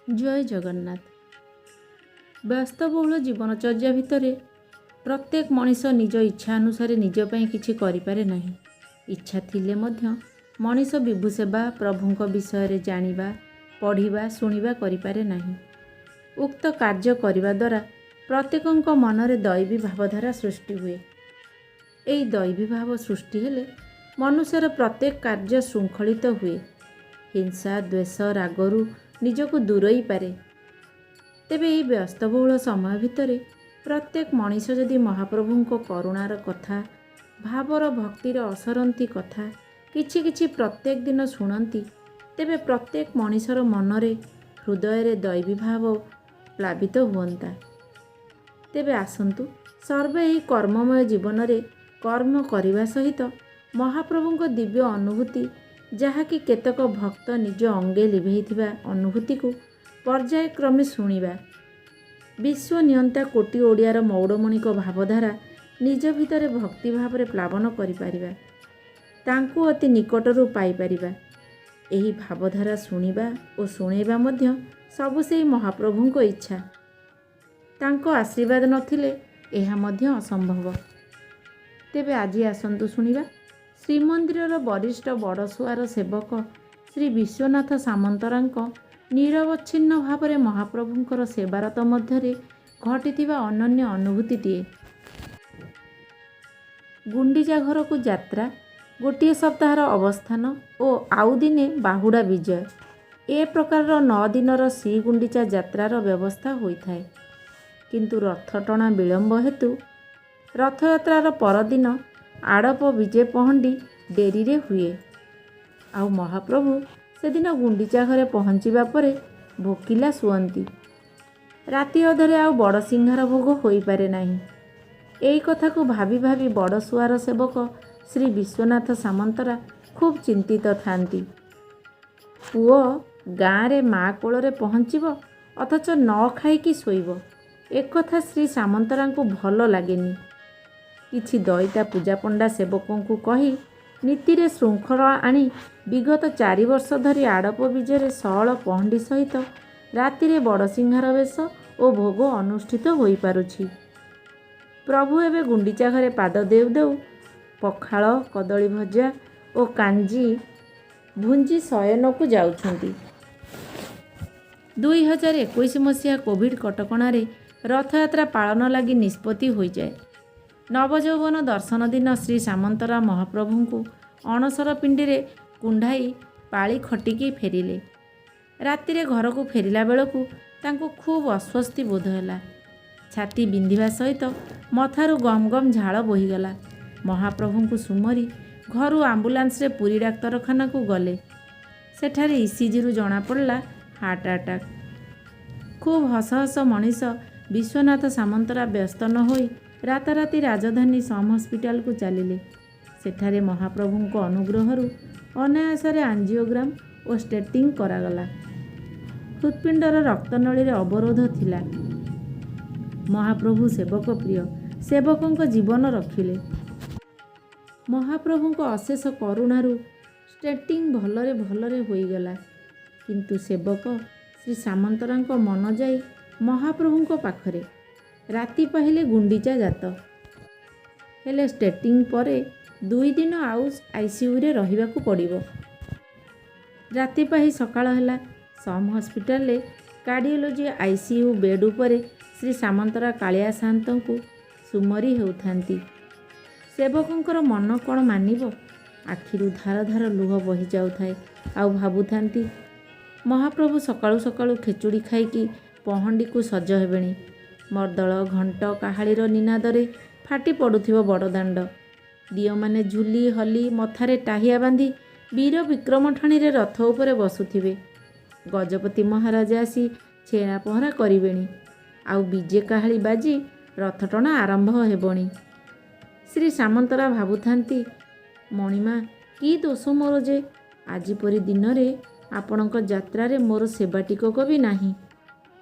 ଜୟ ଜଗନ୍ନାଥ। ବ୍ୟସ୍ତବହୁଳ ଜୀବନଚର୍ଯ୍ୟା ଭିତରେ ପ୍ରତ୍ୟେକ ମଣିଷ ନିଜ ଇଚ୍ଛା ଅନୁସାରେ ନିଜ ପାଇଁ କିଛି କରିପାରେ ନାହିଁ। ଇଚ୍ଛା ଥିଲେ ମଧ୍ୟ ମଣିଷ ବିଭୁ ସେବା, ପ୍ରଭୁଙ୍କ ବିଷୟରେ ଜାଣିବା, ପଢ଼ିବା, ଶୁଣିବା କରିପାରେ ନାହିଁ। ଉକ୍ତ କାର୍ଯ୍ୟ କରିବା ଦ୍ୱାରା ପ୍ରତ୍ୟେକଙ୍କ ମନରେ ଦୈବୀ ଭାବଧାରା ସୃଷ୍ଟି ହୁଏ। ଏହି ଦୈବୀ ଭାବ ସୃଷ୍ଟି ହେଲେ ମନୁଷ୍ୟର ପ୍ରତ୍ୟେକ କାର୍ଯ୍ୟ ଶୃଙ୍ଖଳିତ ହୁଏ। ହିଂସା, ଦ୍ୱେଷ, ରାଗରୁ ନିଜକୁ ଦୂରେଇ ପାରେ। ତେବେ ଏହି ବ୍ୟସ୍ତବହୁଳ ସମୟ ଭିତରେ ପ୍ରତ୍ୟେକ ମଣିଷ ଯଦି ମହାପ୍ରଭୁଙ୍କ କରୁଣାର କଥା, ଭାବର ଭକ୍ତିର ଅସରନ୍ତି କଥା କିଛି କିଛି ପ୍ରତ୍ୟେକ ଦିନ ଶୁଣନ୍ତି, ତେବେ ପ୍ରତ୍ୟେକ ମଣିଷର ମନରେ, ହୃଦୟରେ ଦୈବୀ ଭାବ ପ୍ଲାବିତ ହୁଅନ୍ତା। ତେବେ ଆସନ୍ତୁ, ସର୍ବେ ଏହି କର୍ମମୟ ଜୀବନରେ କର୍ମ କରିବା ସହିତ ମହାପ୍ରଭୁଙ୍କ ଦିବ୍ୟ ଅନୁଭୂତି, ଯାହାକି କେତେକ ଭକ୍ତ ନିଜ ଅଙ୍ଗେ ଲିଭେଇଥିବା ଅନୁଭୂତିକୁ ପର୍ଯ୍ୟାୟକ୍ରମେ ଶୁଣିବା। ବିଶ୍ୱ ନିୟନ୍ତା କୋଟି ଓଡ଼ିଆର ମଉଡ଼ମଣିଙ୍କ ଭାବଧାରା ନିଜ ଭିତରେ ଭକ୍ତି ଭାବରେ ପ୍ଲାବନ କରିପାରିବା, ତାଙ୍କୁ ଅତି ନିକଟରୁ ପାଇପାରିବା। ଏହି ଭାବଧାରା ଶୁଣିବା ଓ ଶୁଣେଇବା ମଧ୍ୟ ସବୁ ସେଇ ମହାପ୍ରଭୁଙ୍କ ଇଚ୍ଛା। ତାଙ୍କ ଆଶୀର୍ବାଦ ନଥିଲେ ଏହା ମଧ୍ୟ ଅସମ୍ଭବ। ତେବେ ଆଜି ଆସନ୍ତୁ ଶୁଣିବା ଶ୍ରୀମନ୍ଦିରର ବରିଷ୍ଠ ବଡ଼ସୁଆର ସେବକ ଶ୍ରୀ ବିଶ୍ୱନାଥ ସାମନ୍ତରାଙ୍କ ନିରବଚ୍ଛିନ୍ନ ଭାବରେ ମହାପ୍ରଭୁଙ୍କର ସେବାରତ ମଧ୍ୟରେ ଘଟିଥିବା ଅନନ୍ୟ ଅନୁଭୂତିଟିଏ। ଗୁଣ୍ଡିଚା ଘରକୁ ଯାତ୍ରା, ଗୋଟିଏ ସପ୍ତାହର ଅବସ୍ଥାନ ଓ ଆଉ ଦିନେ ବାହୁଡ଼ା ବିଜୟ, ଏ ପ୍ରକାରର 9 ଦିନର ଶ୍ରୀଗୁଣ୍ଡିଚା ଯାତ୍ରାର ବ୍ୟବସ୍ଥା ହୋଇଥାଏ। କିନ୍ତୁ ରଥଟଣା ବିଳମ୍ବ ହେତୁ ରଥଯାତ୍ରାର ପରଦିନ ଆଡ଼ପ ବିଜେ ପହଣ୍ଡି ଡେରିରେ ହୁଏ। ଆଉ ମହାପ୍ରଭୁ ସେଦିନ ଗୁଣ୍ଡିଚା ଘରେ ପହଞ୍ଚିବା ପରେ ଭୋକିଲା ଶୁଅନ୍ତି। ରାତି ଅଧରେ ଆଉ ବଡ଼ସିଂହାର ଭୋଗ ହୋଇପାରେ ନାହିଁ। ଏଇ କଥାକୁ ଭାବି ଭାବି ବଡ଼ସୁଆର ସେବକ ଶ୍ରୀ ବିଶ୍ୱନାଥ ସାମନ୍ତରା ଖୁବ୍ ଚିନ୍ତିତ ଥାନ୍ତି। ପୁଅ ଗାଁରେ ମା କୋଳରେ ପହଞ୍ଚିବ, ଅଥଚ ନ ଖାଇକି ଶୋଇବ, ଏକଥା ଶ୍ରୀ ସାମନ୍ତରାଙ୍କୁ ଭଲ ଲାଗେନି। କିଛି ଦଇତା ପୂଜାପଣ୍ଡା ସେବକଙ୍କୁ କହି ନୀତିରେ ଶୃଙ୍ଖଳା ଆଣି ବିଗତ 4 ବର୍ଷ ଧରି ଆଡ଼ପ ବିଜେରେ ସଅଳ ପହଣ୍ଡି ସହିତ ରାତିରେ ବଡ଼ସିଂହାର ବେଶ ଓ ଭୋଗ ଅନୁଷ୍ଠିତ ହୋଇପାରୁଛି। ପ୍ରଭୁ ଏବେ ଗୁଣ୍ଡିଚା ଘରେ ପାଦ ଦେଉ ଦେଉ ପଖାଳ, କଦଳୀ ଭଜା ଓ କାଞ୍ଜି ଭୁଞ୍ଜି ଶୟନକୁ ଯାଉଛନ୍ତି। 2021 ମସିହା କୋଭିଡ଼ କଟକଣାରେ ରଥଯାତ୍ରା ପାଳନ ଲାଗି ନିଷ୍ପତ୍ତି ହୋଇଯାଏ। ନବଯୌବନ ଦର୍ଶନ ଦିନ ଶ୍ରୀ ସାମନ୍ତରା ମହାପ୍ରଭୁଙ୍କୁ ଅଣସର ପିଣ୍ଡିରେ କୁଣ୍ଢାଇ ପାଳି ଖଟିକି ଫେରିଲେ। ରାତିରେ ଘରକୁ ଫେରିଲା ବେଳକୁ ତାଙ୍କୁ ଖୁବ୍ ଅସ୍ୱସ୍ତି ବୋଧ ହେଲା। ଛାତି ବିନ୍ଧିବା ସହିତ ମଥାରୁ ଗମ ଗମ ଝାଳ ବୋହିଗଲା। ମହାପ୍ରଭୁଙ୍କୁ ସୁମରି ଘରୁ ଆମ୍ବୁଲାନ୍ସରେ ପୁରୀ ଡାକ୍ତରଖାନାକୁ ଗଲେ। ସେଠାରେ ଇସିଜିରୁ ଜଣାପଡ଼ିଲା ହାର୍ଟ ଆଟାକ୍। ଖୁବ୍ ହସ ହସ ମଣିଷ ବିଶ୍ୱନାଥ ସାମନ୍ତରା ବ୍ୟସ୍ତ ନ ହୋଇ ରାତାରାତି ରାଜଧାନୀ ସମ୍ ହସ୍ପିଟାଲକୁ ଚାଲିଲେ। ସେଠାରେ ମହାପ୍ରଭୁଙ୍କ ଅନୁଗ୍ରହରୁ ଅନାୟାସରେ ଆଞ୍ଜିଓଗ୍ରାମ ଓ ଷ୍ଟେଣ୍ଟିଂ କରାଗଲା। ହୃତ୍ପିଣ୍ଡର ରକ୍ତନଳୀରେ ଅବରୋଧ ଥିଲା। ମହାପ୍ରଭୁ ସେବକ ପ୍ରିୟ, ସେବକଙ୍କ ଜୀବନ ରଖିଲେ। ମହାପ୍ରଭୁଙ୍କ ଅଶେଷ କରୁଣାରୁ ଷ୍ଟେଣ୍ଟିଂ ଭଲରେ ଭଲରେ ହୋଇଗଲା। କିନ୍ତୁ ସେବକ ଶ୍ରୀ ସାମନ୍ତରାଙ୍କ ମନ ଯାଇ ମହାପ୍ରଭୁଙ୍କ ପାଖରେ। ରାତି ପାହିଲେ ଗୁଣ୍ଡିଚା ଯାତ। ହେଲେ ଷ୍ଟେଣ୍ଟିଂ ପରେ 2 ଦିନ ଆଉ ଆଇସିୟୁରେ ରହିବାକୁ ପଡ଼ିବ। ରାତି ପାହି ସକାଳ ହେଲା। ସମ୍ ହସ୍ପିଟାଲରେ କାର୍ଡ଼ିଓଲୋଜି ଆଇସିୟୁ ବେଡ୍ ଉପରେ ଶ୍ରୀ ସାମନ୍ତରା କାଳିଆ ସାଆନ୍ତଙ୍କୁ ସୁମରି ହେଉଥାନ୍ତି। ସେବକଙ୍କର ମନ କ'ଣ ମାନିବ? ଆଖିରୁ ଧାର ଧାର ଲୁହ ବହି ଯାଉଥାଏ। ଆଉ ଭାବୁଥାନ୍ତି, ମହାପ୍ରଭୁ ସକାଳୁ ସକାଳୁ ଖେଚୁଡ଼ି ଖାଇକି ପହଣ୍ଡିକୁ ସଜ ହେବେଣି। ମର୍ଦ୍ଦଳ, ଘଣ୍ଟ, କାହାଳୀର ନିନାଦରେ ଫାଟି ପଡ଼ୁଥିବ ବଡ଼ଦାଣ୍ଡ। ଦିଅଁମାନେ ଝୁଲି ହଲି, ମଥାରେ ଟାହିଆ ବାନ୍ଧି ବୀର ବିକ୍ରମ ଠାଣିରେ ରଥ ଉପରେ ବସୁଥିବେ। ଗଜପତି ମହାରାଜା ଆସି ଛେରା ପହଁରା କରିବେଣି। ଆଉ ବିଜେ କାହାଳୀ ବାଜି ରଥଟଣା ଆରମ୍ଭ ହେବଣି। ଶ୍ରୀ ସାମନ୍ତରା ଭାବୁଥାନ୍ତି, ମଣିମା, କି ଦୋଷ ମୋର ଯେ ଆଜି ପରି ଦିନରେ ଆପଣଙ୍କ ଯାତ୍ରାରେ ମୋର ସେବା ଟିକକ ବି ନାହିଁ,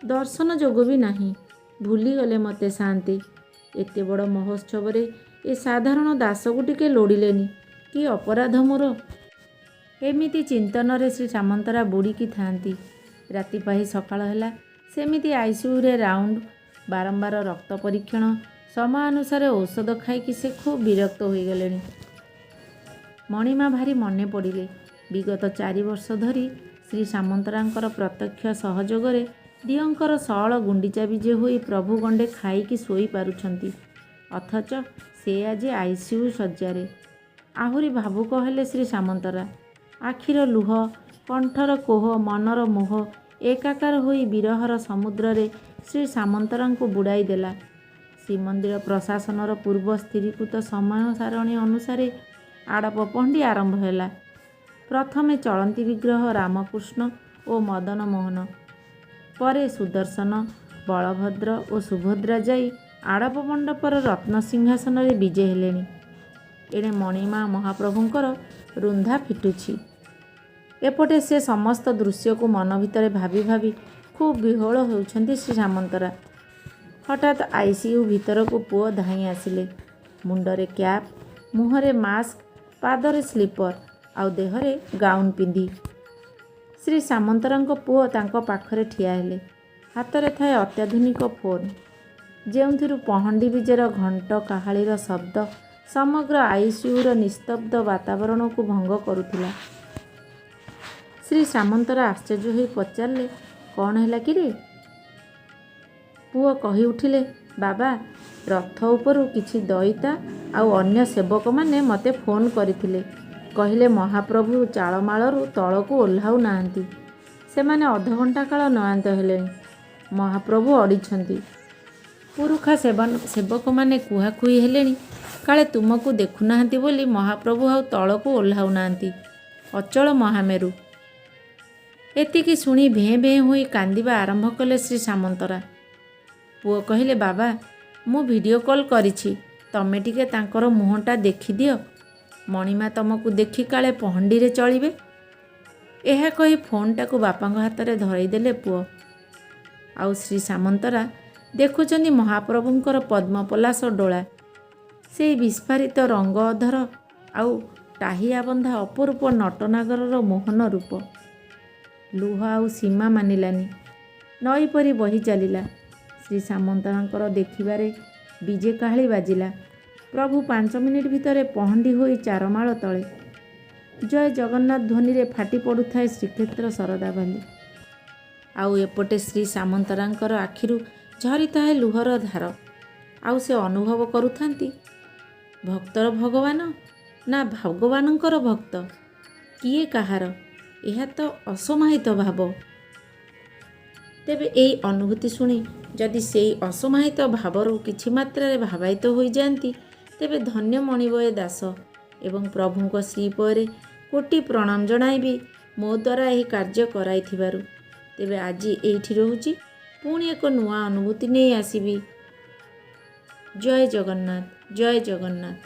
ଦର୍ଶନ ଯୋଗ ବି ନାହିଁ। ଭୁଲିଗଲେ ମୋତେ ସାଆନ୍ତେ। ଏତେ ବଡ଼ ମହୋତ୍ସବରେ ଏ ସାଧାରଣ ଦାସକୁ ଟିକେ ଲୋଡ଼ିଲେନି। କି ଅପରାଧ ମୋର? ଏମିତି ଚିନ୍ତନରେ ଶ୍ରୀ ସାମନ୍ତରା ବୁଡ଼ିକି ଥାଆନ୍ତି। ରାତି ପାହି ସକାଳ ହେଲା। ସେମିତି ଆଇସିୟୁରେ ରାଉଣ୍ଡ, ବାରମ୍ବାର ରକ୍ତ ପରୀକ୍ଷଣ, ସମୟାନୁସାରେ ଔଷଧ ଖାଇକି ସେ ଖୁବ୍ ବିରକ୍ତ ହୋଇଗଲେଣି। ମଣିମା ଭାରି ମନେ ପଡ଼ିଲେ। ବିଗତ 4 ବର୍ଷ ଧରି ଶ୍ରୀ ସାମନ୍ତରାଙ୍କର ପ୍ରତ୍ୟକ୍ଷ ସହଯୋଗରେ ଦିଅଁଙ୍କର ସଅଳ ଗୁଣ୍ଡିଚା ବିଜେ ହୋଇ ପ୍ରଭୁ ଗଣ୍ଡେ ଖାଇକି ଶୋଇ ପାରୁଛନ୍ତି, ଅଥଚ ସେ ଆଜି ଆଇସିୟୁ ଶଯ୍ୟାରେ। ଆହୁରି ଭାବୁକ ହେଲେ ଶ୍ରୀ ସାମନ୍ତରା। ଆଖିର ଲୁହ, କଣ୍ଠର କୋହ, ମନର ମୋହ ଏକାକାର ହୋଇ ବିରହର ସମୁଦ୍ରରେ ଶ୍ରୀ ସାମନ୍ତରାଙ୍କୁ ବୁଡ଼ାଇ ଦେଲା। ଶ୍ରୀମନ୍ଦିର ପ୍ରଶାସନର ପୂର୍ବ ସ୍ଥିରୀକୃତ ସମୟ ସାରଣୀ ଅନୁସାରେ ଆଡ଼ପ ପହଣ୍ଡି ଆରମ୍ଭ ହେଲା। ପ୍ରଥମେ ଚଳନ୍ତି ବିଗ୍ରହ ରାମକୃଷ୍ଣ ଓ ମଦନମୋହନ, ପରେ ସୁଦର୍ଶନ, ବଳଭଦ୍ର ଓ ସୁଭଦ୍ରା ଯାଇ ଆଡ଼ପ ମଣ୍ଡପର ରତ୍ନ ସିଂହାସନରେ ବିଜେ ହେଲେଣି। ଏଣେ ମଣିମା ମହାପ୍ରଭୁଙ୍କର ରୁନ୍ଧା ଫିଟୁଛି। ଏପଟେ ସେ ସମସ୍ତ ଦୃଶ୍ୟକୁ ମନ ଭିତରେ ଭାବି ଭାବି ଖୁବ୍ ବିହ୍ୱଳ ହେଉଛନ୍ତି ଶ୍ରୀ ସାମନ୍ତରା। ହଠାତ୍ ଆଇସିୟୁ ଭିତରକୁ ପୁଅ ଧାଇଁ ଆସିଲେ। ମୁଣ୍ଡରେ କ୍ୟାପ୍, ମୁହଁରେ ମାସ୍କ, ପାଦରେ ସ୍ଲିପର୍ ଆଉ ଦେହରେ ଗାଉନ୍ ପିନ୍ଧି। ଶ୍ରୀ ସାମନ୍ତରାଙ୍କ ପୁଅ ତାଙ୍କ ପାଖରେ ଠିଆ ହେଲେ। ହାତରେ ଥାଏ ଅତ୍ୟାଧୁନିକ ଫୋନ୍, ଯେଉଁଥିରୁ ପହଣ୍ଡି ବିଜେର ଘଣ୍ଟ କାହାଳୀର ଶବ୍ଦ ସମଗ୍ର ଆଇସିୟୁର ନିସ୍ତବ୍ଧ ବାତାବରଣକୁ ଭଙ୍ଗ କରୁଥିଲା। ଶ୍ରୀ ସାମନ୍ତରା ଆଶ୍ଚର୍ଯ୍ୟ ହୋଇ ପଚାରିଲେ, "କ'ଣ ହେଲା କିରେ?" ପୁଅ କହି ଉଠିଲେ, "ବାବା, ରଥ ଉପରୁ କିଛି ଦଇତା ଆଉ ଅନ୍ୟ ସେବକମାନେ ମୋତେ ଫୋନ୍ କରିଥିଲେ। କହିଲେ ମହାପ୍ରଭୁ ଚାଳମାଳରୁ ତଳକୁ ଓହ୍ଲାଉ ନାହାନ୍ତି। ସେମାନେ ଅଧଘଣ୍ଟା କାଳ ନୟାନ୍ତ ହେଲେଣି। ମହାପ୍ରଭୁ ଅଡ଼ିଛନ୍ତି। ପୁରୁଖା ସେବକମାନେ କୁହାକୁହି ହେଲେଣି, କାଳେ ତୁମକୁ ଦେଖୁନାହାନ୍ତି ବୋଲି ମହାପ୍ରଭୁ ଆଉ ତଳକୁ ଓହ୍ଲାଉ ନାହାନ୍ତି। ଅଚଳ ମହାମେରୁ।" ଏତିକି ଶୁଣି ଭେଁ ଭେଁ ହୋଇ କାନ୍ଦିବା ଆରମ୍ଭ କଲେ ଶ୍ରୀ ସାମନ୍ତରା। ପୁଅ କହିଲେ, "ବାବା, ମୁଁ ଭିଡ଼ିଓ କଲ୍ କରିଛି। ତମେ ଟିକେ ତାଙ୍କର ମୁହଁଟା ଦେଖିଦିଅ। ମଣିମା ତମକୁ ଦେଖି କାଳେ ପହଣ୍ଡିରେ ଚଳିବେ।" ଏହା କହି ଫୋନ୍ଟାକୁ ବାପାଙ୍କ ହାତରେ ଧରାଇଦେଲେ ପୁଅ। ଆଉ ଶ୍ରୀ ସାମନ୍ତରା ଦେଖୁଛନ୍ତି ମହାପ୍ରଭୁଙ୍କର ପଦ୍ମପଲାଶ ଡୋଳା, ସେଇ ବିସ୍ଫାରିତ ରଙ୍ଗ ଅଧର ଆଉ ଟାହିଆ ବନ୍ଧା ଅପରୂପ ନଟନାଗରର ମୋହନ ରୂପ। ଲୁହ ଆଉ ସୀମା ମାନିଲାନି, ନଈ ପରି ବହି ଚାଲିଲା। ଶ୍ରୀ ସାମନ୍ତରାଙ୍କର ଦେଖିବାରେ ବିଜେ କାହାଳୀ ବାଜିଲା। ପ୍ରଭୁ 5 ମିନିଟ୍ ଭିତରେ ପହଣ୍ଡି ହୋଇ ଚାରମାଳ ତଳେ। ଜୟ ଜଗନ୍ନାଥ ଧ୍ୱନିରେ ଫାଟି ପଡ଼ୁଥାଏ ଶ୍ରୀକ୍ଷେତ୍ର ଶରଧାବାଲି। ଆଉ ଏପଟେ ଶ୍ରୀ ସାମନ୍ତରାଙ୍କର ଆଖିରୁ ଝରିଥାଏ ଲୁହର ଧାର। ଆଉ ସେ ଅନୁଭବ କରୁଥାନ୍ତି, ଭକ୍ତର ଭଗବାନ ନା ଭଗବାନଙ୍କର ଭକ୍ତ, କିଏ କାହାର, ଏହା ତ ଅସମାହିତ ଭାବ। ତେବେ ଏହି ଅନୁଭୂତି ଶୁଣି ଯଦି ସେଇ ଅସମାହିତ ଭାବରୁ କିଛି ମାତ୍ରାରେ ଭାବାୟିତ ହୋଇଯାଆନ୍ତି, ତେବେ ଧନ୍ୟ ମଣିବ ଏ ଦାସ ଏବଂ ପ୍ରଭୁଙ୍କ ଶ୍ରୀପୟରେ କୋଟି ପ୍ରଣାମ ଜଣାଇବି ମୋ ଦ୍ୱାରା ଏହି କାର୍ଯ୍ୟ କରାଇଥିବାରୁ। ତେବେ ଆଜି ଏଇଠି ରହୁଛି। ପୁଣି ଏକ ନୂଆ ଅନୁଭୂତି ନେଇ ଆସିବି। ଜୟ ଜଗନ୍ନାଥ, ଜୟ ଜଗନ୍ନାଥ।